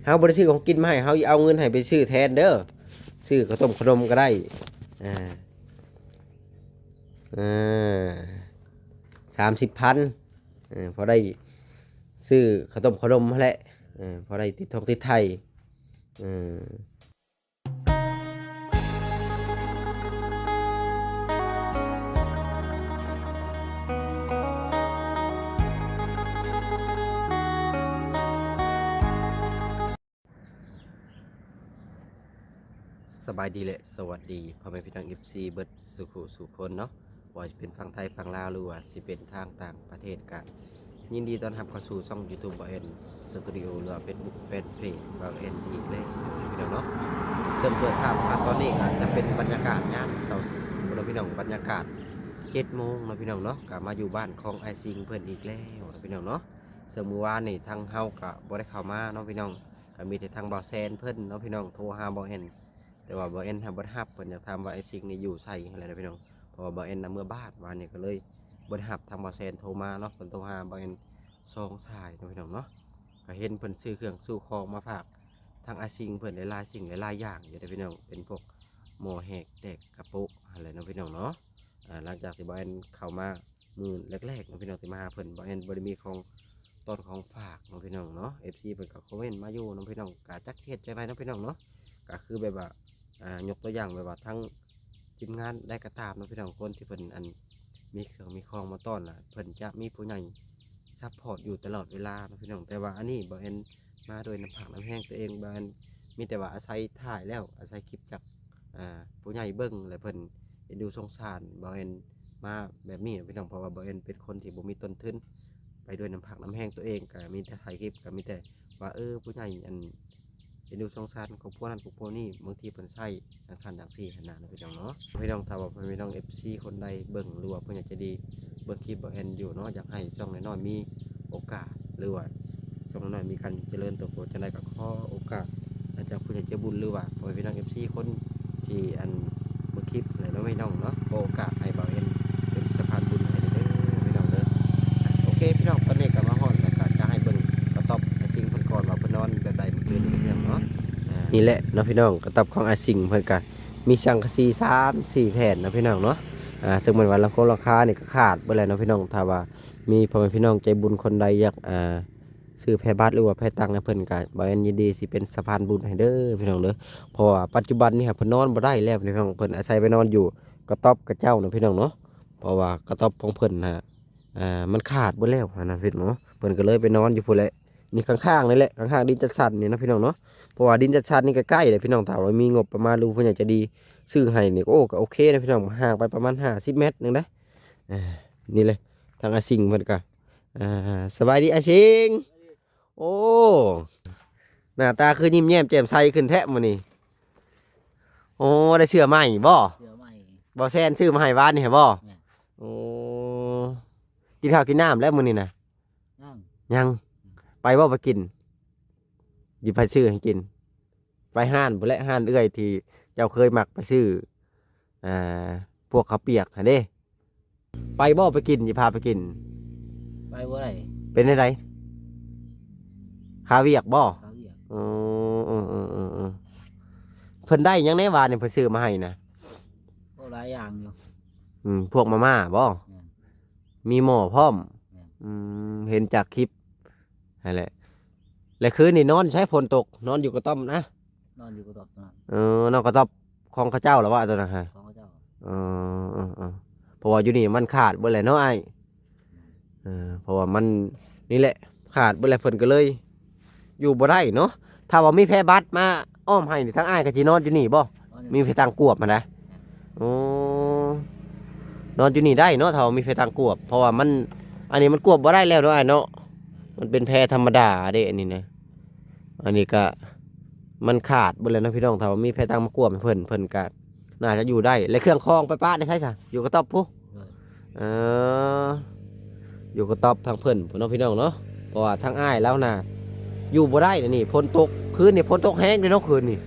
ເຮົາບໍ່ໄດ້ຊື້ຂອງກິນມາໃຫ້ ເຮົາເອົາເງິນໃຫ້ໄປຊື້ແທນເດີ ຊື້ເຂົ້າຕົ້ມຂະໜົມກໍໄດ້ ອ່າ ອ່າ ສາມສິບພັນ ເອີ ພໍໄດ້ຊື້ເຂົ້າຕົ້ມຂະໜົມຫັ້ນແຫຼະ ເອີ ພໍໄດ້ຕິດທ່ອງຕິດໄຖ ເອີ. ສະບາຍດີ ແລະ ສະຫວັດດີພໍ່ແມ່ພີ່ນ້ອງ ເອັຟຊີ ເບິດສູ່ຜູ້ສູ່ຄົນເນາະ ບໍ່ວ່າຈະເປັນຝັ່ງໄທຝັ່ງລາວ ຫຼືວ່າຊິເປັນທາງຕ່າງປະເທດ ກະຍິນດີຕ້ອນຮັບເຂົ້າສູ່ຊ່ອງຢູທູບ ບ່າວແອນ ສະຕູດິໂອ ຫຼືວ່າເຟສບຸກແຟນເພຈ ບ່າວແອນ ອີກແລ້ວເນາະ. ເຊິ່ງເປີດພາບມາຕອນນີ້ກໍຈະເປັນບັນຍາກາດຍາມເຊົ້າ ພີ່ນ້ອງ ບັນຍາກາດເຈັດໂມງເນາະ ພີ່ນ້ອງເນາະ ກໍມາຢູ່ບ້ານຂອງອ້າຍຊິງເພິ່ນອີກແລ້ວເນາະ ພີ່ນ້ອງເນາະ. ເຊິ່ງມື້ວານນີ້ທາງເຮົາກໍບໍ່ໄດ້ເຂົ້າມາເນາະ ພີ່ນ້ອງ ກໍມີແຕ່ທາງບ່າວແຊນເພິ່ນເນາະ ພີ່ນ້ອງ ໂທຫາບ່າວແອນ ແຕ່ວ່າບ່າວແອນຫາບໍ່ໄດ້ຮັບ ເພິ່ນຢາກຖາມວ່າອ້າຍຊິງນີ້ຢູ່ໃສຫັ້ນແຫຼະເນາະ ພີ່ນ້ອງ ເພາະວ່າບ່າວແອນນຳເມືອບ້ານ ວານນີ້ກໍເລີຍບໍ່ໄດ້ຮັບທາງບ່າວແຊນໂທມາເນາະ. ເພິ່ນໂທຫາບ່າວແອນສອງສາຍເນາະ ພີ່ນ້ອງເນາະ ກໍເຫັນເພິ່ນຊື້ເຄື່ອງຊື້ຂອງມາຝາກທາງອ້າຍຊິງເພິ່ນຫຼາຍໆສິ່ງຫຼາຍໆຢ່າງຢູ່ເດ້ ພີ່ນ້ອງ ເປັນພວກໝໍ້ແຫກແຕກກະໂປະຫັ້ນແຫຼະເນາະ ພີ່ນ້ອງເນາະ. ອ່າ ຫຼັງຈາກທີ່ບ່າວແອນເຂົ້າມາມື້ແລກໆເນາະ ພີ່ນ້ອງ ທີ່ມາຫາເພິ່ນ ບ່າວແອນບໍ່ໄດ້ມີຂອງຕ້ອນຂອງຝາກເນາະ ພີ່ນ້ອງເນາະ. ເອັຟຊີເພິ່ນກໍຄອມເມັນມາຢູ່ເນາະ ພີ່ນ້ອງ ກໍຈັກເຮັດຈັ່ງໃດເນາະ ພີ່ນ້ອງເນາະ. ກໍຄືແບບວ່າ ອ່າ ຍົກຕົວຢ່າງແບບວ່າທາງທີມງານໃດກໍຕາມເນາະ ພີ່ນ້ອງ ຄົນທີ່ເພິ່ນ ອັນ ມີເຄື່ອງມີຂອງມາຕ້ອນລະ ເພິ່ນຈະມີຜູ້ໃຫຍ່ຊັບພອດຢູ່ຕະຫຼອດເວລາເນາະ ພີ່ນ້ອງ. ແຕ່ວ່າອັນນີ້ບ່າວແອນມາດ້ວຍນ້ຳພັກນ້ຳແຮງຕົວເອງ ບ່າວແອນມີແຕ່ວ່າອາໄສຖ່າຍແລ້ວ ອາໄສຄລິບຈາກ ອ່າ ຜູ້ໃຫຍ່ເບິ່ງ ແລະ ເພິ່ນເອັນດູສົງສານບ່າວແອນມາແບບນີ້ເນາະ ພີ່ນ້ອງ ເພາະວ່າບ່າວແອນເປັນຄົນທີ່ບໍ່ມີຕົ້ນທຶນ ໄປດ້ວຍນ້ຳພັກນ້ຳແຮງຕົວເອງ ກໍມີແຕ່ຖ່າຍຄລິບ ກໍມີແຕ່ວ່າ ເອີ ຜູ້ໃຫຍ່ ອັນ ເອັນດູສົງສານຄອບຄົວນັ້ນຄອບຄົວນີ້ ບາງທີເພິ່ນໃຊ້ຈັ່ງຊັ້ນຈັ່ງຊີ້ຫັ້ນນະ ພີ່ນ້ອງເນາະ. ພີ່ນ້ອງ ຖ້າວ່າພໍ່ແມ່ພີ່ນ້ອງ ເອັຟຊີ ຄົນໃດເບິ່ງ ຫຼືວ່າຜູ້ໃຫຍ່ໃຈດີເບິ່ງຄລິບບ່າວແອນຢູ່ເນາະ ຢາກໃຫ້ຊ່ອງນ້ອຍໆມີໂອກາດ ຫຼືວ່າຊ່ອງນ້ອຍໆມີການຈະເລີນເຕີບໂຕຈັ່ງໃດ ກໍຂໍໂອກາດ ອາດຈະຜູ້ໃຫຍ່ໃຈບຸນ ຫຼືວ່າພໍ່ແມ່ພີ່ນ້ອງ ເອັຟຊີ ຄົນທີ່ ອັນ ເບິ່ງຄລິບແຫຼະເນາະ ພີ່ນ້ອງເນາະ ຂໍໂອກາດໃຫ້ບ່າວແອນເປັນສະພານບຸນໃຫ້ເດີ ພີ່ນ້ອງເດີ. ໂອເຄ ພີ່ນ້ອງ ຕອນນີ້ກໍມາຮອດແລ້ວ ກໍຈະໃຫ້ເບິ່ງກະຕ໊ອບອ້າຍຊິງເພິ່ນກ່ອນວ່າເພິ່ນນອນແບບໃດມື້ຄືນນີ້ ພີ່ນ້ອງເນາະ. ອ່າ ນີ້ແຫຼະເນາະ ພີ່ນ້ອງ ກະຕ໊ອບຂອງອ້າຍຊິງເພິ່ນກະມີສັງກະສີສາມສີ່ແຜ່ນເນາະ ພີ່ນ້ອງເນາະ. ອ່າ ເຊິ່ງແມ່ນວ່າຫຼັງຄົງຫຼັງຄານີ້ກໍຂາດເບິດແລ້ວເນາະ ພີ່ນ້ອງ ຖ້າວ່າມີພໍ່ແມ່ພີ່ນ້ອງໃຈບຸນຄົນໃດຢາກ ອ່າ ຊື້ແພບັດ ຫຼືວ່າແພຕັ່ງໃຫ້ເພິ່ນ ກະບ່າວແອນຍິນດີຊິເປັນສະພານບຸນໃຫ້ເດີ ພີ່ນ້ອງເດີ. ເພາະວ່າປັດຈຸບັນນີ້ຫາເພິ່ນນອນບໍ່ໄດ້ແລ້ວ ພີ່ນ້ອງ ເພິ່ນອາໄສໄປນອນຢູ່ກະຕ໊ອບຂະເຈົ້າເນາະ ພີ່ນ້ອງເນາະ. ເພາະວ່າກະຕ໊ອບຂອງເພິ່ນຫາ ອ່າ ມັນຂາດເບິດແລ້ວຫັ້ນນະ ພີ່ນ້ອງເນາະ ເພິ່ນກໍເລີຍໄປນອນຢູ່ພຸ້ນແຫຼະ. ນີ້ຂ້າງໆນີ້ແຫຼະ ຂ້າງໆດິນຈັດສັນນີ້ເນາະ ພີ່ນ້ອງເນາະ. ເພາະວ່າດິນຈັດສັນນີ້ກໍໃກ້ແລ້ວ ພີ່ນ້ອງ ຖ້າວ່າມີງົບປະມານ ຫຼືຜູ້ໃຫຍ່ໃຈດີຊື້ໃຫ້ນີ້ ໂອ້ ກໍໂອເຄເນາະ ພີ່ນ້ອງ ຫ່າງໄປປະມານຫ້າສິບແມັດໜຶ່ງໄດ໋. ອ່າ ນີ້ເລີຍ ທາງອ້າຍຊິງເພິ່ນກໍ ອ່າ ສະບາຍດີອ້າຍຊິງ. ໂອ້ ໜ້າຕາຄືຍິ້ມແຍ້ມແຈ່ມໃສຂຶ້ນແທ້ມື້ນີ້. ໂອ້ ໄດ້ເສື້ອໃໝ່ບໍ່? ເສື້ອໃໝ່ ບໍ່ແຊນຊື້ມາໃຫ້ວານນີ້ຫັ້ນບໍ່? ແມ່ນ. ໂອ້ ກິນເຂົ້າກິນນ້ຳແລ້ວມື້ນີ້ນະ? ຍັງ ຍັງ. ໄປບໍ່ໄປກິນ? ຊິໄປຊື້ໃຫ້ກິນ. ໄປຮ້ານພຸ້ນແຫຼະ ຮ້ານເອື້ອຍທີ່ເຈົ້າເຄີຍມັກໄປຊື້ ອ່າ ພວກເຂົ້າປຽກຫັ້ນເດ້. ໄປບໍ່ໄປກິນ ຊິພາໄປກິນ? ໄປບໍ່ໄດ້. ເປັນແນວໃດ? ຄາວຽກບໍ່? ຄາວຽກ. ເອີ ເອີ ເພິ່ນໄດ້ຫຍັງແດ່ວານນີ້ເພິ່ນຊື້ມາໃຫ້ນະ? ໂອ້ ຫຼາຍຢ່າງຢູ່. ອືມ ພວກມາມ່າບໍ່? ແມ່ນ. ມີໝໍ້ພ້ອມ? ແມ່ນ. ອືມ ເຫັນຈາກຄລິບຫັ້ນແຫຼະ. ແລ້ວຄືນນີ້ນອນໃສ ຝົນຕົກ? ນອນຢູ່ກະຕ໊ອບນະ? ນອນຢູ່ກະຕ໊ອບຕົວນັ້ນ. ເອີ ນອນກະຕ໊ອບຂອງເຂົາເຈົ້າລະວ່າຕົວນັ້ນຫະ? ຂອງເຂົາເຈົ້າ. ເອີ ເອີ ເອີ ເອີ ເພາະວ່າຢູ່ນີ້ມັນຂາດເບິດແຫຼະເນາະອ້າຍ. ເອີ ເພາະວ່າມັນ ນີ້ແຫຼະ ຂາດເບິດແຫຼະ ເພິ່ນກໍເລີຍຢູ່ບໍ່ໄດ້ເນາະ. ຖ້າວ່າມີແພບັດມາອ້ອມໃຫ້ນີ້ ທາງອ້າຍກໍຊິນອນຢູ່ນີ້ບໍ່? ນອນຢູ່ ມີແພຕັງກວບຫັ້ນນະ. ໂອ້ ນອນຢູ່ນີ້ໄດ້ເນາະ ຖ້າວ່າມີແພຕັງກວບ ເພາະວ່າມັນ ອັນນີ້ມັນກວບບໍ່ໄດ້ແລ້ວເນາະອ້າຍເນາະ. ມັນເປັນແພທຳມະດາເດ້ ອັນນີ້ນະ. ອັນນີ້ກະມັນຂາດເບິດແລ້ວເນາະພີ່ນ້ອງ. ຖ້າວ່າມີແພຕັງມາກວມໃຫ້ເພິ່ນ ເພິ່ນກະໜ້າຈະຢູ່ໄດ້. ແລະເຄື່ອງຂອງໄປປະໄດ້ໃສຊະ? ຢູ່ກະຕ໊ອບພຸ້ນ. ເອີ ຢູ່ກະຕ໊ອບທາງເພິ່ນພຸ້ນເນາະພີ່ນ້ອງເນາະ. ເພາະວ່າທາງອ້າຍລາວນະຢູ່ບໍ່ໄດ້ດຽວນີ້ ຝົນຕົກ. ຄືນນີ້ຝົນຕົກແຮງເດ້ເນາະ ຄືນນີ້.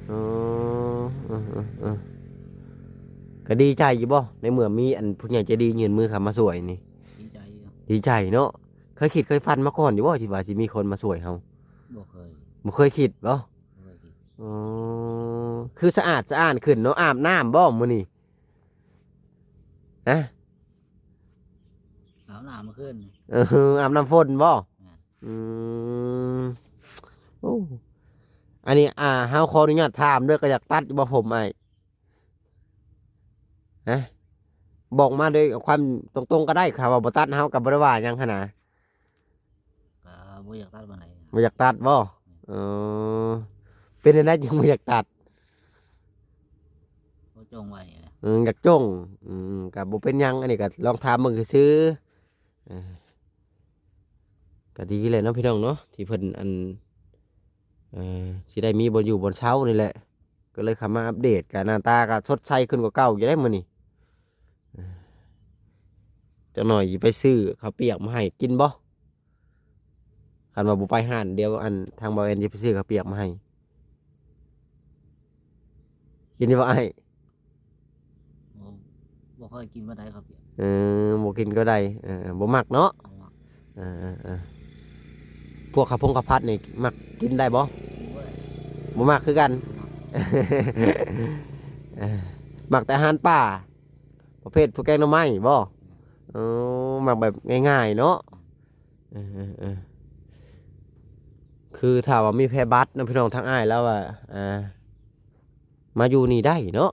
ເອີ ເອີ ເອີ ເອີ ກະດີໃຈຢູ່ບໍ່ ໃນເມື່ອມີອັນຜູ້ໃຫຍ່ໃຈດີຍື່ນມືເຂົ້າມາຊ່ວຍນີ້? ດີໃຈຢູ່. ດີໃຈເນາະ. ເຄີຍຄິດເຄີຍຝັນມາກ່ອນຢູ່ບໍ່ ທີ່ວ່າຊິມີຄົນມາຊ່ວຍເຮົາ? ບໍ່ເຄີຍ. ບໍ່ເຄີຍຄິດບໍ່? ບໍ່ເຄີຍຄິດ. ອໍ ຄືສະອາດສະອ້ານຂຶ້ນເນາະ. ອາບນ້ຳບໍ່ມື້ນີ້? ຮະ? ອາບນ້ຳມື້ຄືນ. ເອີ ອາບນ້ຳຝົນບໍ່? ແມ່ນ. ອືມ ໂອ້ ອັນນີ້ ອ່າ ເຮົາຂໍອະນຸຍາດຖາມເດີ້ ກໍຢາກຕັດຢູ່ບໍ່ຜົມອ້າຍ? ຮະ? ບອກມາໂດຍຄວາມຕົງໆກໍໄດ້ ຖ້າວ່າບໍ່ຕັດເຮົາກໍບໍ່ໄດ້ວ່າຫຍັງຫັ້ນນະ. ກໍບໍ່ຢາກຕັດປານໃດ. ບໍ່ຢາກຕັດບໍ່? ເອີ ເປັນແນວໃດຈຶ່ງບໍ່ຢາກຕັດ? ບໍ່ຈົ່ງໄວ້. ເອີ ຢາກຈົ່ງ. ອືມ ກໍບໍ່ເປັນຫຍັງ ອັນນີ້ກໍລອງຖາມເບິ່ງຊື່ໆ. ເອີ ກໍດີແຫຼະເນາະພີ່ນ້ອງເນາະ ທີ່ເພິ່ນ ອັນ ເອີ ຊິໄດ້ມີບ່ອນຢູ່ບ່ອນເຊົານີ້ແຫຼະ ກໍເລີຍເຂົ້າມາອັບເດດ. ກໍໜ້າຕາກໍສົດໃສຂຶ້ນກວ່າເກົ່າຢູ່ເດ້ມື້ນີ້. ເອີ ຈັກໜ້ອຍຊິໄປຊື້ເຂົ້າປຽກມາໃຫ້ກິນບໍ່? ຄັນວ່າບໍ່ໄປຮ້ານ ດຽວ ອັນ ທາງບ່າວແອນຊິໄປຊື້ເຂົ້າປຽກມາໃຫ້ ກິນຢູ່ບໍ່ອ້າຍ? ບໍ່ ບໍ່ຄ່ອຍກິນປານໃດເຂົ້າປຽກ. ເອີ ບໍ່ກິນກໍໄດ້. ເອີ ບໍ່ມັກເນາະ. ບໍ່ມັກ. ເອີໆໆ ພວກເຂົ້າພົງເຂົ້າຜັດນີ້ມັກກິນໄດ້ບໍ່? ບໍ່ໄດ້. ບໍ່ມັກຄືກັນ. ບໍ່ມັກ. ເອີ ມັກແຕ່ອາຫານປ່າ ປະເພດພວກແກງໜໍ່ໄມ້ບໍ່? ແມ່ນ. ເອີ ມັກແບບງ່າຍໆເນາະ. ແມ່ນ. ເອີໆໆ ຄືຖ້າວ່າມີແພບັດເນາະພີ່ນ້ອງ ທາງອ້າຍລາວວ່າ ອ່າ ມາຢູ່ນີ້ໄດ້ເນາະ.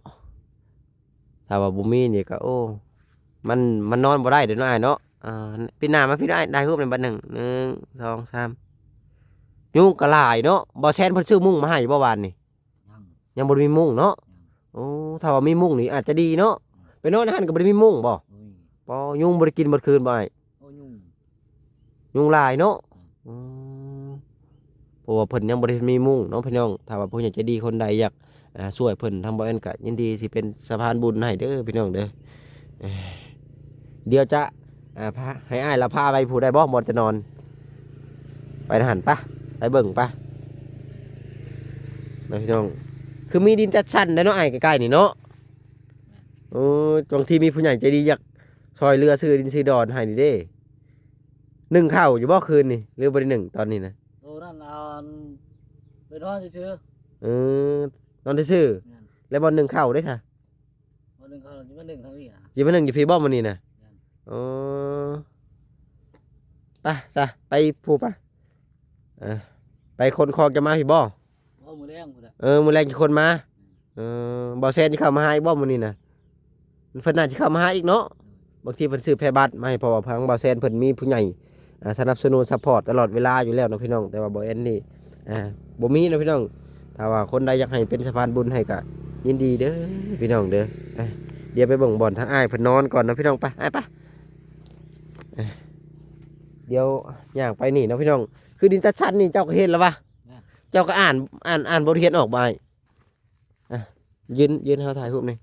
ຖ້າວ່າບໍ່ມີນີ້ກໍ ໂອ້ ມັນ ມັນນອນບໍ່ໄດ້ເດ້ເນາະອ້າຍເນາະ. ອ່າ ປີໜ້າມາພີ່ອ້າຍ ຖ່າຍຮູບໃນບັດໜຶ່ງ ໜຶ່ງ ສອງ ສາມ. ຍຸງກໍຫຼາຍເນາະ. ບໍ່ແຊນເພິ່ນຊື້ມຸ້ງມາໃຫ້ບໍ່ວານນີ້? ຍັງ ຍັງບໍ່ໄດ້ມີມຸ້ງເນາະ. ຍັງ. ໂອ້ ຖ້າວ່າມີມຸ້ງນີ້ອາດຈະດີເນາະ. ອືມ. ໄປນອນຫັ້ນກໍບໍ່ໄດ້ມີມຸ້ງບໍ່? ໂອ້ຍ ປໍ ຍຸງບໍ່ໄດ້ກິນເບິດຄືນບໍ່ອ້າຍ? ໂອ້ ຍຸງ ຍຸງຫຼາຍເນາະ. ອືມ. ອືມ ເພາະວ່າເພິ່ນຍັງບໍ່ໄດ້ມີມຸ້ງເນາະພີ່ນ້ອງ. ຖ້າວ່າຜູ້ໃຫຍ່ໃຈດີຄົນໃດຢາກ ອ່າ ຊ່ວຍເພິ່ນ ທາງບ່າວແອນກໍຍິນດີຊິເປັນສະພານບຸນໃຫ້ເດີພີ່ນ້ອງເດີ. ເອີ ດຽວຈະ ອ່າ ພາ ໃຫ້ອ້າຍລາວພາໄປຜູ້ໃດບໍ່ ບ່ອນຈະນອນ? ໄປຫັ້ນປະ ໄປເບິ່ງປະ ເນາະພີ່ນ້ອງ. ຄືມີດິນຈັດສັນໄດ້ເນາະອ້າຍ ໃກ້ໆນີ້ເນາະ. ແມ່ນ. ໂອ້ ບາງທີມີຜູ້ໃຫຍ່ໃຈດີຢາກຊ່ອຍເຫຼືອຊື້ດິນຊື້ດອນໃຫ້ນີ້ເດ້. ໜຶ້ງເຂົ້າຢູ່ບໍ່ຄືນນີ້ ຫຼືບໍ່ໄດ້ໜຶ້ງຕອນນີ້ນະ? ໂຕນັ້ນ ອັນ ໄປນອນຊື່ໆ. ເອີ ນອນຊື່ໆ. ແມ່ນ. ແລ້ວບ່ອນໜຶ້ງເຂົ້າເດ້ຊະ? ບໍ່ໜຶ້ງເຂົ້າ ຊິມາໜຶ້ງທາງນີ້ຫາ ຊິມາໜຶ້ງຢູ່ພີ້ບໍ່ມື້ນີ້ນະ? ແມ່ນ. ອໍ ໄປຊະ ໄປພູ້ປະ. ເອີ ໄປຂົນຂອງຈະມາພີ້ບໍ່? ບໍ່ ມື້ແລງພຸ້ນແຫຼະ. ເອີ ມື້ແລງຈະຂົນມາ. ແມ່ນ. ເອີ ບ່າວແຊນຊິເຂົ້າມາຫາອີກບໍ່ມື້ນີ້ນະ? ເພິ່ນໜ້າຊິເຂົ້າມາຫາອີກເນາະ. ແມ່ນ. ບາງທີເພິ່ນຊື້ແພບັດມາໃຫ້ ເພາະວ່າທາງບ່າວແຊນເພິ່ນມີຜູ້ໃຫຍ່ ອ່າ ສະໜັບສະໜູນຊັບພອດຕະຫຼອດເວລາຢູ່ແລ້ວເນາະພີ່ນ້ອງ. ແຕ່ວ່າບ່າວແອນນີ້ ອ່າ ບໍ່ມີເນາະພີ່ນ້ອງ. ຖ້າວ່າຄົນໃດຢາກໃຫ້ເປັນສະພານບຸນໃຫ້ກະຍິນດີເດີພີ່ນ້ອງເດີ. ອ່າ ດຽວໄປເບິ່ງບ່ອນທາງອ້າຍເພິ່ນນອນກ່ອນເນາະພີ່ນ້ອງ. ໄປ ອ້າຍ ໄປ. ອ່າ ດຽວຍ່າງໄປນີ້ເນາະພີ່ນ້ອງ. ຄືດິນຈັດສັນນີ້ເຈົ້າກໍເຫັນແລ້ວວະ? ແມ່ນ. ເຈົ້າກໍອ່ານ ອ່ານ ອ່ານບົດຮຽນອອກບໍ່ອ້າຍ? ອ່ະ ຢືນ ຢືນໃຫ້ເຮົາຖ່າຍຮູບນີ້.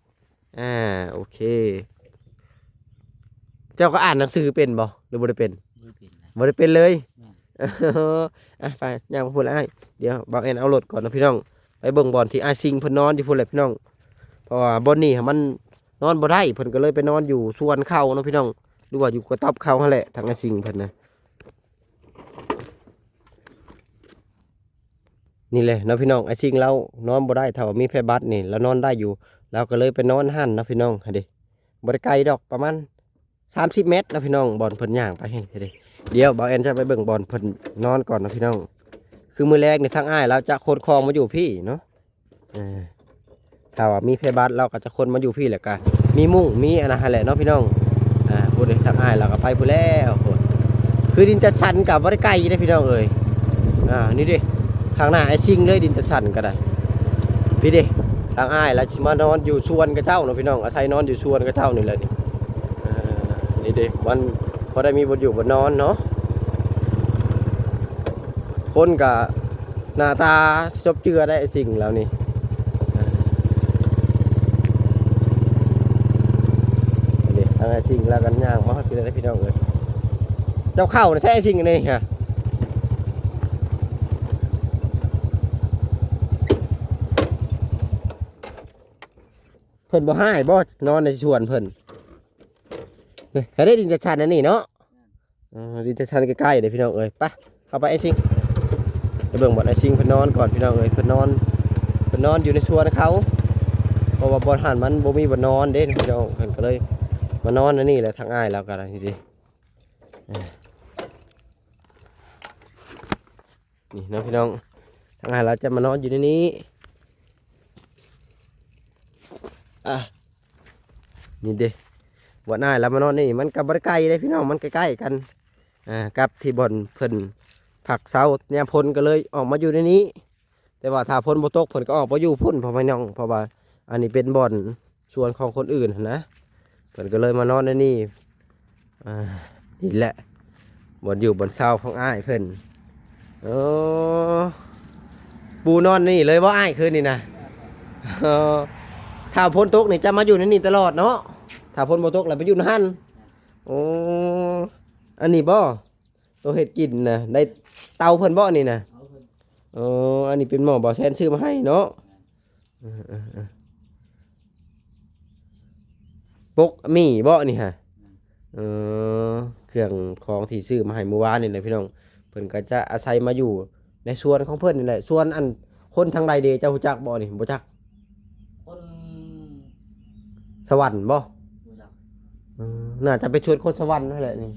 ອ່າ ໂອເຄ. ເຈົ້າກໍອ່ານໜັງສືເປັນບໍ່ ຫຼືບໍ່ໄດ້ເປັນ? ບໍ່ໄດ້ເປັນນະ. ບໍ່ໄດ້ເປັນເລີຍ? ແມ່ນ. ອ່ະ ໄປ ຍ່າງໄປພຸ້ນລະອ້າຍ. ດຽວບ່າວແອນເອົາລົດກ່ອນເນາະພີ່ນ້ອງ. ໄປເບິ່ງບ່ອນທີ່ອ້າຍຊິງເພິ່ນນອນຢູ່ພຸ້ນແຫຼະພີ່ນ້ອງ. ເພາະວ່າບ່ອນນີ້ມັນນອນບໍ່ໄດ້ ເພິ່ນກໍເລີຍໄປນອນຢູ່ສວນເຂົາເນາະພີ່ນ້ອງ ຫຼືວ່າຢູ່ກະຕອບເຂົາຫັ້ນແຫຼະ ທາງອ້າຍຊິງເພິ່ນນະ. ນີ້ແຫຼະເນາະພີ່ນ້ອງ ອ້າຍຊິງລາວນອນບໍ່ໄດ້ ຖ້າວ່າມີແພບັດນີ້ລາວນອນໄດ້ຢູ່ ລາວກໍເລີຍໄປນອນຫັ້ນເນາະພີ່ນ້ອງ. ຫັ້ນເດ້ ບໍ່ໄດ້ໄກດອກ ປະມານສາມສິບແມັດເນາະພີ່ນ້ອງ ບ່ອນເພິ່ນຍ່າງໄປຫັ້ນເດ້. ດຽວບ່າວແອນຈະໄປເບິ່ງບ່ອນເພິ່ນນອນກ່ອນເນາະພີ່ນ້ອງ. ຄືມື້ແລງນີ້ທາງອ້າຍລາວຈະຂົນຂອງມາຢູ່ພີ້ເນາະ. ເອີ ຖ້າວ່າມີແພບັດ ລາວກໍຈະຂົນມາຢູ່ພີ້ ແລ້ວກໍມີມຸ້ງ ມີອັນນັ້ນຫັ້ນແຫຼະເນາະພີ່ນ້ອງ. ອ່າ ພຸ້ນເດ້ ທາງອ້າຍລາວກໍໄປພຸ້ນແລ້ວພຸ້ນ. ຄືດິນຈັດສັນກໍບໍ່ໄດ້ໄກເດ້ພີ່ນ້ອງເອີຍ. ອ່າ ນີ້ເດ້ ຂ້າງໜ້າອ້າຍຊິງເລີຍ ດິນຈັດສັນກໍໄດ້. ພີ້ເດ້ ທາງອ້າຍລາວຊິມານອນຢູ່ສວນເຂົາເຈົ້າເນາະພີ່ນ້ອງ ອາໄສນອນຢູ່ສວນເຂົາເຈົ້ານີ້ແຫຼະນີ້. ອ່າ ນີ້ເດ້ ມັນພໍໄດ້ມີບ່ອນຢູ່ບ່ອນນອນເນາະ. ຄົນກໍ ໜ້າຕາຈົບເຈື່ອໄດ້ ໄອ້ຊິງລາວນີ້. ນີ້ ທາງໄອ້ຊິງລາວກັນຍ່າງມາຮອດພີ້ແລ້ວເດ້ພີ່ນ້ອງເອີຍ. ເຈົ້າເຂົ້າໃສ່ໄອ້ຊິງອັນນີ້ຮະ ເພິ່ນບໍ່ຮ້າຍບໍ່ ນອນໃນສວນເພິ່ນ. ນີ້ ໃຫ້ໄດ້ດິນຈັດສັນອັນນີ້ເນາະ. ເອີ ດິນຈັດສັນໃກ້ໆເດ້ພີ່ນ້ອງເອີຍ. ໄປ ເຂົ້າໄປໄອ້ຊິງ. ໄປເບິ່ງບ່ອນອ້າຍຊິງເພິ່ນນອນກ່ອນພີ່ນ້ອງເອີຍ. ເພິ່ນນອນ ເພິ່ນນອນຢູ່ໃນສວນເຂົາ ເພາະວ່າບ່ອນຫັ້ນມັນບໍ່ມີບ່ອນນອນເດ້ພີ່ນ້ອງ. ເພິ່ນກໍເລີຍມານອນໃນນີ້ແຫຼະ. ທາງອ້າຍລາວກໍໄດ້ ນີ້ເດ້ ນີ້ເນາະພີ່ນ້ອງ, ທາງອ້າຍລາວຈະມານອນຢູ່ໃນນີ້. ອ່າ ນີ້ເດ້ ບ່ອນອ້າຍລາວມານອນນີ້ ມັນກໍບໍ່ໄດ້ໄກເດ້ພີ່ນ້ອງ, ມັນໃກ້ໆກັນ ອ່າ ກັບທີ່ບ່ອນເພິ່ນພັກເຊົາຍາມຝົນ ກໍເລີຍອອກມາຢູ່ໃນນີ້. ແຕ່ວ່າຖ້າຝົນບໍ່ຕົກເພິ່ນກໍອອກໄປຢູ່ພຸ້ນ ພໍ່ແມ່ພີ່ນ້ອງ, ເພາະວ່າອັນນີ້ເປັນບ່ອນສວນຂອງຄົນອື່ນຫັ້ນນະ, ເພິ່ນກໍເລີຍມານອນໃນນີ້. ອ່າ ນີ້ແຫຼະບ່ອນຢູ່ບ່ອນເຊົາຂອງອ້າຍເພິ່ນ. ໂອ້ ປູນອນນີ້ເລີຍບໍ່ອ້າຍ ຄືນນີ້ນະ? ເອີ ຖ້າຝົນຕົກນີ້ຈະມາຢູ່ໃນນີ້ຕະຫຼອດເນາະ, ຖ້າຝົນບໍ່ຕົກແລ້ວໄປຢູ່ໃນຫັ້ນ. ໂອ້ ອັນນີ້ບໍ່ ໂຕເຮັດກິນນະ ໄດ້ເຕົາເພິ່ນບໍ່ນີ້ນະ? ເຕົາເພິ່ນ. ອໍ ອັນນີ້ເປັນໝໍ້ບ່າວແຊນຊື້ມາໃຫ້ເນາະ. ແມ່ນ. ເອີໆໆ ປົກໝີ່ບໍ່ນີ້ຫະ? ແມ່ນ. ເອີ ເຄື່ອງຂອງທີ່ຊື້ມາໃຫ້ມື້ວານນີ້ແຫຼະພີ່ນ້ອງ, ເພິ່ນກໍຈະອາໄສມາຢູ່ໃນສວນຂອງເພິ່ນນີ້ແຫຼະ. ສວນອັນຄົນທາງໃດເດ ເຈົ້າຮູ້ຈັກບໍ່ນີ້? ບໍ່ຈັກ. ຄົນສະຫວັນບໍ່? ບໍ່ຈັກ. ເອີ ໜ້າຈະເປັນຊວນຄົນສະຫວັນຫັ້ນແຫຼະນີ້.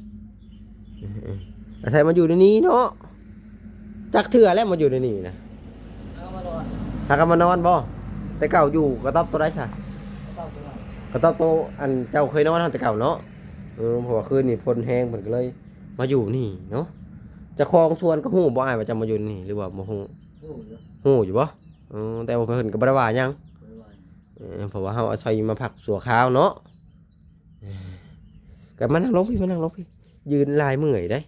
ເອີໆ ອາໄສມາຢູ່ໃນນີ້ເນາະ. ຈັກເທື່ອແລ້ວມາຢູ່ໃນນີ້ນະ? ຫາກໍມານອນ. ຫາກໍມານອນບໍ່? ແຕ່ເກົ່າຢູ່ກະຕອບໂຕໃດຊະ? ກະຕອບໂຕນັ້ນ. ກະຕອບໂຕອັນເຈົ້າເຄີຍນອນຫັ້ນແຕ່ເກົ່າເນາະ. ເອີ ເພາະວ່າຄືນນີ້ຝົນແຮງ ເພິ່ນກໍເລີຍມາຢູ່ນີ້ເນາະ. ເຈົ້າຂອງສວນກໍຮູ້ບໍ່ອ້າຍວ່າຈະມາຢູ່ນີ້ ຫຼືວ່າບໍ່ຮູ້? ຮູ້ຢູ່. ຮູ້ຢູ່ບໍ່? ເອີ ແຕ່ວ່າເພິ່ນກໍບໍ່ໄດ້ວ່າຫຍັງ. ບໍ່ໄດ້ວ່າຫຍັງ. ເອີ ເພາະວ່າເຮົາອາໄສມາພັກຊົ່ວຄາວເນາະ. ເອີ ກໍມານັ່ງລົງພີ້ ມານັ່ງລົງພີ້ ຢືນຫຼາຍເມື່ອຍເດ້.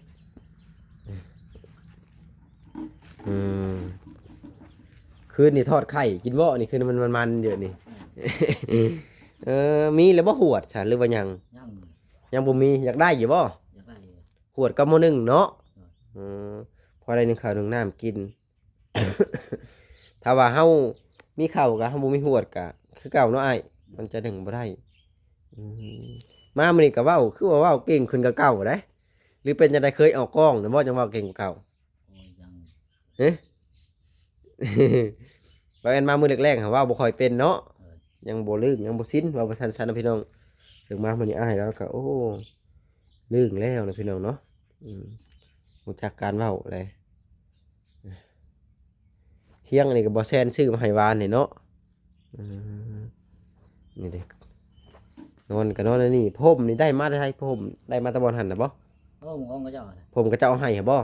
ອືມ ຄືນນີ້ທອດໄຂ່ກິນບໍ່ນີ້? ຄືນມັນມັນໆຢູ່ນີ້. ເອີ ມີແລ້ວບໍ່ຫວດຊະ ຫຼືວ່າຍັງ? ຍັງ ຍັງບໍ່ມີ. ຢາກໄດ້ຢູ່ບໍ່? ຢາກໄດ້ຢູ່. ຫວດກັບໝໍ້ໜຶ້ງເນາະ. ເອີ ເອີ ພໍໄດ້ໜຶ້ງເຂົ້າໜຶ້ງນ້ຳກິນ. ຖ້າວ່າເຮົາມີເຂົ້າກະ ເຮົາບໍ່ມີຫວດກະຄືເກົ່າເນາະອ້າຍ, ມັນຈະໜຶ້ງບໍ່ໄດ້. ອືມ ມາມື້ນີ້ກະເວົ້າ ຄືວ່າເວົ້າເກັ່ງຂຶ້ນກວ່າເກົ່າເດ້. ຫຼືເປັນຈັ່ງໃດ ເຄີຍອອກກ້ອງແລ້ວບໍ່ ຈັ່ງເວົ້າເກັ່ງກວ່າເກົ່າ? ໂອ້ຍ ຍັງ. ເອີ ບ່າວແອນມາມື້ແລກໆ ຫາເວົ້າບໍ່ຄ່ອຍເປັນເນາະ. ເອີ ຍັງບໍ່ລື່ນ ຍັງບໍ່ຊິນ ເວົ້າວ່າຊັ້ນໆ ເນາະພີ່ນ້ອງ. ເຊິ່ງມາມື້ນີ້ອ້າຍລາວກະ ໂອ້ ລື່ນແລ້ວເນາະພີ່ນ້ອງເນາະ. ອືມ ຮູ້ຈັກການເວົ້າແຫຼະ. ຄຽງອັນນີ້ກໍບໍ່ແຊນຊື້ມາໃຫ້ວານນີ້ເນາະ. ອືມ ນີ້ເດ້ ນອນກໍນອນອັນນີ້. ພົມນີ້ໄດ້ມາແຕ່ໃສ? ພົມໄດ້ມາແຕ່ບ່ອນຫັ້ນນະບໍ່? ໂອ້ ຂອງເຂົາເຈົ້ານະ. ພົມເຂົາເຈົ້າເອົາໃຫ້ຫັ້ນບໍ່?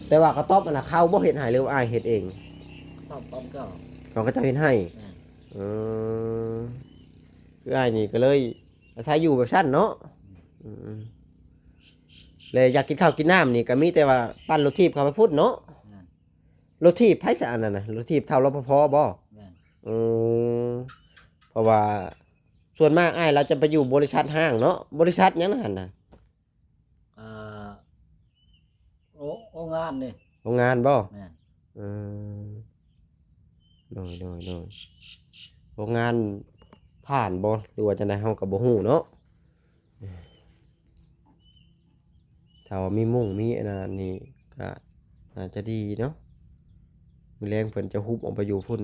ແຕ່ວ່າກະຕອບອັນນະ ເຂົາບໍ່ເຮັດໃຫ້ ຫຼືວ່າອ້າຍເຮັດເອງ? ຕອບຂອງເຈົ້າ ຂອງເຂົາເຈົ້າເຮັດໃຫ້. ແມ່ນ. ເອີ ຄືອ້າຍນີ້ກໍເລີຍອາໄສຢູ່ແບບຊັ້ນເນາະ. ອືມ ແລະຢາກກິນເຂົ້າກິນນ້ຳນີ້ກໍມີແຕ່ວ່າປັ່ນລົດຖີບເຂົ້າໄປພຸ້ນເນາະ. ແມ່ນ. ລົດຖີບໃຜຊະອັນນັ້ນນະ? ລົດຖີບເຖົ້າ ລປພ ບໍ່? ແມ່ນ. ເອີ ເພາະວ່າສ່ວນມາກອ້າຍລາວຈະໄປຢູ່ບໍລິສັດຫ້າງເນາະ. ບໍລິສັດຫຍັງນະຫັ້ນນະ? ອ່າ ໂອ ໂອງງານເດ້. ໂອງງານບໍ່? ແມ່ນ. ເອີ ໂດຍໆໆ ໂອງງານຖ່ານບໍ່ ຫຼືວ່າຈັ່ງໃດ ເຮົາກໍບໍ່ຮູ້ເນາະ. ຖ້າວ່າມີມຸ້ງມີອັນນັ້ນນີ້ກະໜ້າຈະດີເນາະ. ມື້ແລງເພິ່ນຈະຮຸບອອກໄປຢູ່ພຸ້ນ.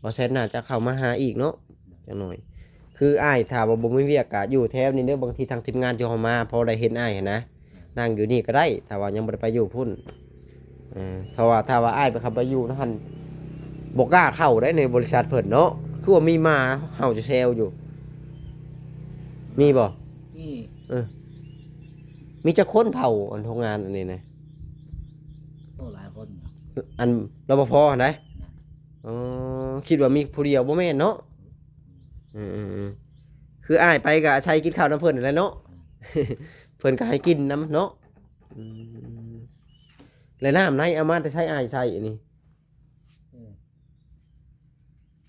ບໍ່ແຊນໜ້າຈະເຂົ້າມາຫາອີກເນາະ ຈັກໜ້ອຍ. ຄືອ້າຍຖ້າວ່າບໍ່ມີວຽກກະຢູ່ແຖວນີ້ເດີ, ບາງທີທາງທີມງານທີ່ເຮົາມາພໍໄດ້ເຫັນອ້າຍຫັ້ນນະ ນັ່ງຢູ່ນີ້ກໍໄດ້ ຖ້າວ່າຍັງບໍ່ໄດ້ໄປຢູ່ພຸ້ນ. ເອີ ເພາະວ່າຖ້າວ່າອ້າຍໄປເຂົ້າໄປຢູ່ນຳຫັ້ນ ບໍ່ກ້າເຂົ້າໄດ້ໃນບໍລິສັດເພິ່ນເນາະ. ຄືວ່າມີໝາເຫົ່າແຊວຢູ່ ມີບໍ່? ມີ. ເອີ ມີຈັກຄົນເຝົ້າອັນໂຮງງານອັນນີ້ນະ? ໂອ້ ຫຼາຍຄົນ. ອັນ ລປພ ຫັ້ນໃດ? ແມ່ນ. ອໍ ຄິດວ່າມີຜູ້ດຽວ ບໍ່ແມ່ນເນາະ? ອືມ ເອີໆໆ ຄືອ້າຍໄປກໍອາໄສກິນເຂົ້ານຳເພິ່ນຫັ້ນແຫຼະເນາະ. ແມ່ນ. ເພິ່ນກໍໃຫ້ກິນນຳເນາະ. ອືມ ແລະນ້ຳໃນເອົາມາແຕ່ໃສອ້າຍໃຊ້ອັນນີ້? ເອີ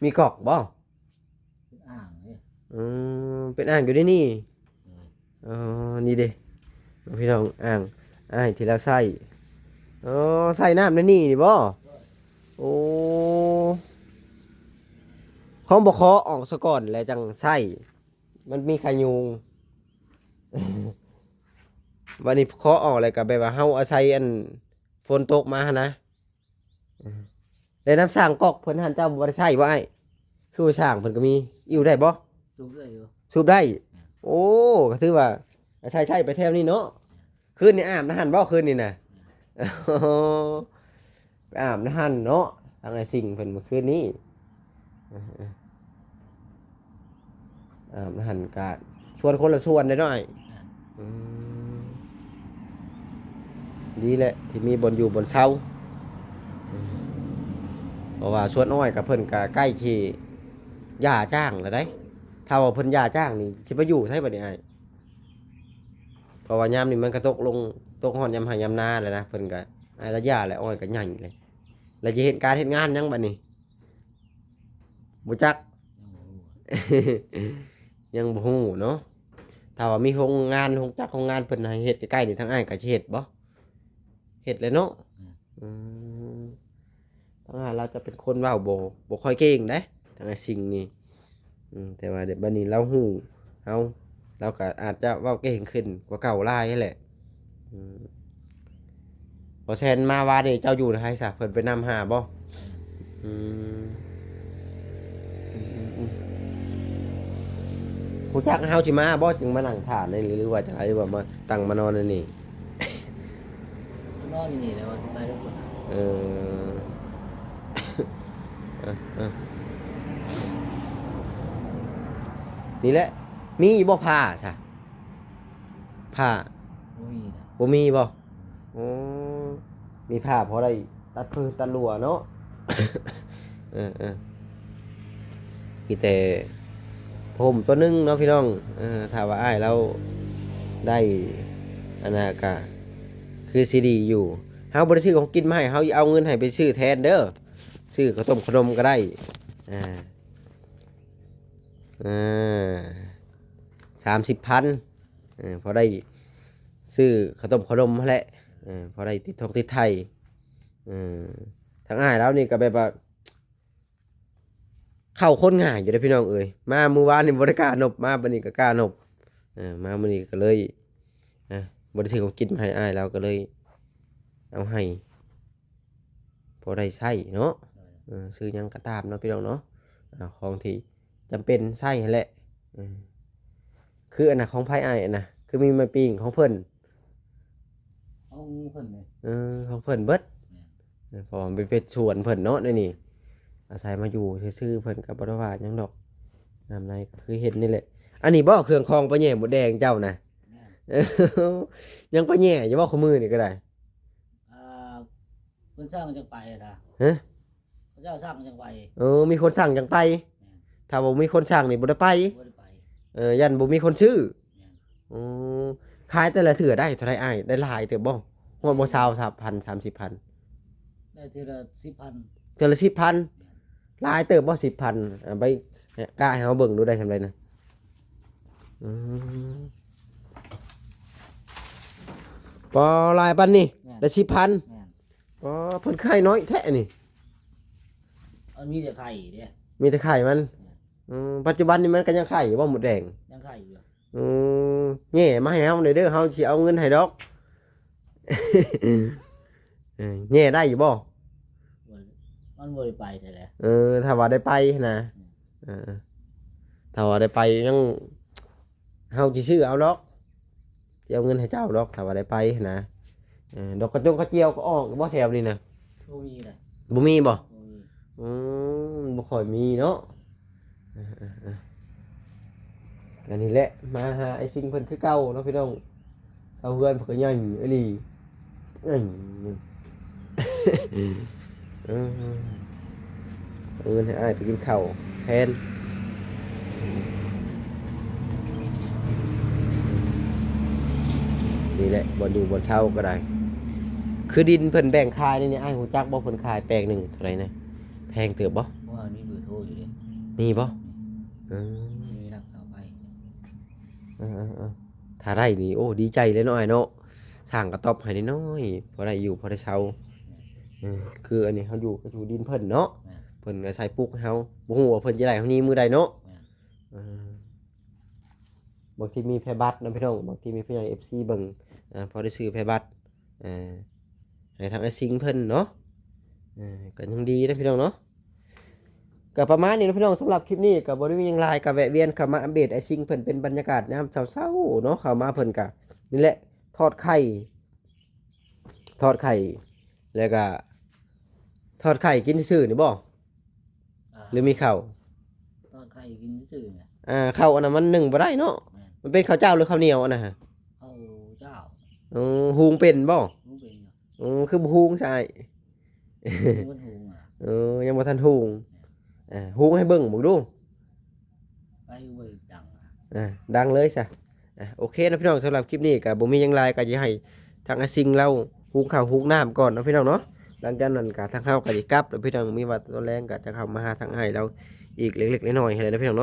ມີກອກບໍ່? ເປັນອ່າງເດ້. ອືມ ເປັນອ່າງຢູ່ໃນນີ້. ເອີ ອໍ ນີ້ເດ້ພີ່ນ້ອງ ອ່າງອ້າຍທີ່ລາວໃຊ້. ອໍ ໃສ່ນ້ຳໃນນີ້ນີ້ບໍ່? ໂອ້ ເຮົາບໍ່ຂໍອອກສາກ່ອນແລ້ວຈັ່ງໃຊ້ ມັນມີໄຂ່ຍຸງ. ບັດນີ້ຂໍອອກແລ້ວກໍແບບວ່າເຮົາອາໄສອັນ ຝົນຕົກມາຫັ້ນນະ. ແລ້ວນ້ຳສ້າງກອກເພິ່ນຫັ້ນ ເຈົ້າບໍ່ໄດ້ໃຊ້ບໍ່ອ້າຍ? ຄືວ່າສ້າງເພິ່ນກໍມີ ອີ່ວໄດ້ບໍ່? ສູບໄດ້ຢູ່ ສູບໄດ້. ໂອ້ ກໍຖືວ່າອາໄສໃຊ້ໄປແຖວນີ້ເນາະ. ຄືນນີ້ອາບນຳຫັ້ນບໍ່ ຄືນນີ້ນະ? ໄປອາບນຳຫັ້ນເນາະ ທາງອ້າຍສິງເພິ່ນເມື່ອຄືນນີ້. ອາບນຳຫັ້ນກະຊວນຄົນລະຊວນເດ້ນ້ອຍ. ອືມ ດີແຫຼະທີ່ມີບ່ອນຢູ່ບ່ອນເຊົາ. ເພາະວ່າສວນອ້ອຍກັບເພິ່ນກະໃກ້ທີ່ຢ່າຈ້າງແລ້ວໃດ໋. ຖ້າວ່າເພິ່ນຢ່າຈ້າງນີ້ ຊິໄປຢູ່ໃສບັດນີ້ອ້າຍ? ເພາະວ່າຍາມນີ້ມັນກະຕົກລົງ ຕົກຮອດຍາມໄຮ່ຍາມນາແລ້ວນະ. ເພິ່ນກະອາດຈະຢ່າແລ້ວ ອ້ອຍກະໃຫຍ່ແລ້ວ ແລ້ວຈະເຮັດການເຮັດງານຫຍັງບັດນີ້? ບໍ່ຈັກ ຍັງບໍ່ຮູ້ເນາະ. ຖ້າວ່າມີໂຮງງານ ໂຮງຈັກໂຮງງານເພິ່ນໃຫ້ເຮັດໃກ້ໆນີ້ ທາງອ້າຍກໍຊິເຮັດບໍ່? ເຮັດແຫຼະເນາະ. ອືມ ອືມ ທາງອ້າຍລາວຈະເປັນຄົນເວົ້າບໍ່ ບໍ່ຄ່ອຍເກັ່ງເດ້ ທາງອ້າຍສິງນີ້. ອືມ ແຕ່ວ່າບັດນີ້ລາວຮູ້ເຮົາ ລາວກໍອາດຈະເວົ້າເກັ່ງຂຶ້ນກວ່າເກົ່າຫຼາຍຫັ້ນແຫຼະ. ອືມ ບໍ່ແຊນມາວານນີ້ເຈົ້າຢູ່ໃສຊະ? ເພິ່ນໄປນຳຫາບໍ່? ອືມ ອືມ ອືມ ອືມ ຮູ້ຈັກເຮົາຊິມາບໍ່ ຈຶ່ງມານັ່ງຖ້າໃນນີ້ ຫຼືວ່າຈັ່ງໃດ ຫຼືວ່າມາຕັ້ງມານອນໃນນີ້? ນອນຢູ່ນີ້ແຫຼະ ວ່າຊິໄປແລ້ວພຸ້ນ. ເອີ ເອີ ເອີ ນີ້ແຫຼະ ມີຢູ່ບໍ່ຜ້າຊະ? ຜ້າ ບໍ່ມີນະ ບໍ່ມີບໍ່? ໂອ້ ມີຜ້າພໍໄດ້ຕັດເພີຕັດລົວເນາະ. ເອີ ເອີ ມີແຕ່ຜ້າຫົ່ມຕົວໜຶ່ງເນາະພີ່ນ້ອງ. ເອີ ຖ້າວ່າອ້າຍລາວໄດ້ອັນນັ້ນກະຄືຊິດີຢູ່. ເຮົາບໍ່ໄດ້ຊື້ຂອງກິນມາໃຫ້ ເຮົາເອົາເງິນໃຫ້ໄປຊື້ແທນເດີ ຊື້ເຂົ້າຕົ້ມຂະໜົມກໍໄດ້. ອ່າ ອ່າ ສາມສິບພັນ ເອີ ພໍໄດ້ຊື້ເຂົ້າຕົ້ມເຂົ້າໜົມຫັ້ນແຫຼະ. ເອີ ພໍໄດ້ຕິດທົ່ງຕິດໄຖ. ເອີ ທາງອ້າຍລາວນີ້ກໍແບບວ່າເຂົ້າຄົນງ່າຍຢູ່ເດ້ພີ່ນ້ອງເອີຍ. ມາມື້ວານນີ້ບໍ່ໄດ້ກ້ານົບ ມາບັດນີ້ກໍກ້ານົບ. ເອີ ມາມື້ນີ້ກໍເລີຍ ອ່າ ບໍ່ໄດ້ຊື້ຂອງກິນມາໃຫ້ອ້າຍລາວ ກໍເລີຍເອົາໃຫ້ ພໍໄດ້ໃຊ້ເນາະ. ເອີ ຊື້ຫຍັງກໍຕາມເນາະພີ່ນ້ອງເນາະ ອ່າ ຂອງທີ່ຈຳເປັນໃຊ້ຫັ້ນແຫຼະ. ເອີ ຄືອັນນ່າ ຂອງໃຜອ້າຍອັນນ່າ ຄືມີໄມ້ປີ້ງຂອງເພິ່ນ? ຂອງເພິ່ນເດ້. ເອີ ຂອງເພິ່ນເບິດ. ແມ່ນ. ເອີ ເພາະວ່າມັນເປັນສວນເພິ່ນເນາະ ໃນນີ້ອາໄສມາຢູ່ຊື່ໆ ເພິ່ນກໍບໍ່ໄດ້ວ່າຫຍັງດອກ. ນຳໃນກໍຄືເຫັນນີ້ແຫຼະ. ອັນນີ້ບໍ່ເຄື່ອງຂອງໄປແຫຍ່ມົດແດງເຈົ້ານະ? ແມ່ນ. ຍັງໄປແຫຍ່ຢູ່ບໍ່ ຄູ່ມື້ນີ້ກໍໄດ້? ອ່າ ເພິ່ນສັ່ງຈັ່ງໄປນະ. ຮະ? ເຂົາເຈົ້າສັ່ງຈັ່ງໄປ. ເອີ ມີຄົນສັ່ງຈັ່ງໄປ. ແມ່ນ. ຖ້າບໍ່ມີຄົນສັ່ງນີ້ບໍ່ໄດ້ໄປ. ບໍ່ໄດ້ໄປ. ເອີ ຢ້ານບໍ່ມີຄົນຊື້. ແມ່ນ. ໂອ້ ຂາຍແຕ່ລະເທື່ອໄດ້ເທົ່າໃດອ້າຍ? ໄດ້ຫຼາຍເຕີບບໍ່? ຮອດບໍ່ ຊາວສາມພັນ ສາມສິບພັນ? ໄດ້ເທື່ອລະສິບພັນ. ເທື່ອລະສິບພັນ. ແມ່ນ. ຫຼາຍເຕີບບໍ່ສິບພັນ? ເອົາໄປກະໃຫ້ເຮົາເບິ່ງດູໄດ້ສ່ຳໃດນະ. ອືມ ປໍ ຫຼາຍປານນີ້. ແມ່ນ. ໄດ້ສິບພັນ. ແມ່ນ. ອໍ ເພິ່ນຂາຍໜ້ອຍແທ້ນີ້. ມັນມີແຕ່ໄຂ່ເດ້. ມີແຕ່ໄຂ່ມັນ. ແມ່ນ. ອືມ ປັດຈຸບັນນີ້ມັນກໍຍັງໄຂ່ຢູ່ບໍ່ ມົດແດງ? ຍັງໄຂ່ຢູ່. ອືມ ແຫຍ່ມາໃຫ້ເຮົາແດ່ເດີ ເຮົາຊິເອົາເງິນໃຫ້ດອກ. ເອີ ແຫຍ່ໄດ້ຢູ່ບໍ່? ມັນບໍ່ໄດ້ໄປໃສແຫຼະ. ເອີ ຖ້າວ່າໄດ້ໄປນະ. ອືມ. ເອີ ຖ້າວ່າໄດ້ໄປຍັງ ເຮົາຊິຊື້ເອົາດອກ ຊິເອົາເງິນໃຫ້ເຈົ້າດອກ ຖ້າວ່າໄດ້ໄປນະ. ເອີ ດອກກະຈົງກະຈຽວກໍອອກຢູ່ບໍ່ແຖວນີ້ນະ? ບໍ່ມີນະ. ບໍ່ມີບໍ່? ບໍ່ມີ. ອືມ ບໍ່ຄ່ອຍມີເນາະ. ເອີ ເອີ ເອີ ກໍນີ້ແຫຼະ ມາຫາອ້າຍສິງເພິ່ນຄືເກົ່າເນາະພີ່ນ້ອງ. ເສົາເຮືອນເພິ່ນກໍໃຫຍ່ອີ່ຫຼີ. ເອີ ເອົາເງິນໃຫ້ອ້າຍໄປກິນເຂົ້າແທນ. ນີ້ແຫຼະ ບ່ອນຢູ່ບ່ອນເຊົາກໍໄດ້. ຄືດິນເພິ່ນແບ່ງຂາຍນີ້ ອ້າຍຮູ້ຈັກບໍ່? ເພິ່ນຂາຍແປງໜຶ່ງເທົ່າໃດນະ? ແພງເຕີບບໍ່? ເພາະວ່າມີເບີໂທຢູ່ເດ້. ມີບໍ່? ອືມ ມີຫຼັກເສົາໄຟ. ເອີໆໆ ຖ້າໄດ້ນີ້ ໂອ້ ດີໃຈເລີຍເນາະອ້າຍເນາະ. ສ້າງກະຕ໊ອບໃຫ້ນ້ອຍໆ ພໍໄດ້ຢູ່ພໍໄດ້ເຊົາ. ເອີ ຄືອັນນີ້ເຮົາຢູ່ ກໍຢູ່ດິນເພິ່ນເນາະ. ແມ່ນ. ເພິ່ນອາໄສປຸກໃຫ້ເຮົາ ບໍ່ຮູ້ວ່າເພິ່ນຈະໄດ້ເຮົານີ້ມື້ໃດເນາະ. ແມ່ນ. ເອີ ບາງທີມີແພບັດນະພີ່ນ້ອງ ບາງທີມີຜູ້ໃຫຍ່ເອັຟຊີເບິ່ງ ເອີ ພໍໄດ້ຊື້ແພບັດ ເອີ ໃຫ້ທາງອ້າຍສິງເພິ່ນເນາະ ເອີ ກໍຍັງດີນະພີ່ນ້ອງເນາະ. ກໍປະມານນີ້ນະພີ່ນ້ອງ ສຳລັບຄລິບນີ້ກໍບໍ່ໄດ້ມີຫຍັງຫຼາຍ ກໍແວະວຽນເຂົ້າມາອັບເດດອ້າຍສິງເພິ່ນເປັນບັນຍາກາດຍາມເຊົ້າໆເນາະ. ເຂົ້າມາເພິ່ນກໍນີ້ແຫຼະ ທອດໄຂ່ ທອດໄຂ່ ແລ້ວກໍທອດໄຂ່ກິນຊື່ໆນີ້ບໍ່ ຫຼືມີເຂົ້າ? ທອດໄຂ່ກິນຊື່ໆນີ້ແຫຼະ. ອ່າ ເຂົ້າອັນນັ້ນມັນໜຶ້ງບໍ່ໄດ້ເນາະ. ແມ່ນ. ມັນເປັນເຂົ້າເຈົ້າ ຫຼືເຂົ້າໜຽວອັນນັ້ນຫະ? ເຂົ້າເຈົ້າ. ອໍ ຫຸງເປັນບໍ່? ຫຸງເປັນຢູ່. ອໍ ຄືບໍ່ຫຸງຊະອ້າຍ? ຫຸງມັນຫຸງອະ. ເອີ ຍັງບໍ່ທັນຫຸງ. ອ່າ ຫຸງໃຫ້ເບິ່ງເບິ່ງດູ. ໄປເບິ່ງດັງອະ. ອ່າ ດັງເລີຍຊະ. ອ່າ ໂອເຄເນາະພີ່ນ້ອງ ສຳລັບຄລິບນີ້ກໍບໍ່ມີຫຍັງຫຼາຍ ກໍຈະໃຫ້ທາງອ້າຍສິງລາວຫຸງເຂົ້າຫຸງນ້ຳກ່ອນເນາະພີ່ນ້ອງເນາະ. ຫຼັງຈາກນັ້ນກໍທາງເຮົາກໍຊິກັບແລ້ວພີ່ນ້ອງ ມີວາດຕອນແລງກໍຈະເຂົ້າມາຫາທາງອ້າຍລາວອີກເລັກໆນ້ອຍໆຫັ້ນແຫຼະເນາະພີ່ນ້ອງເນາະ.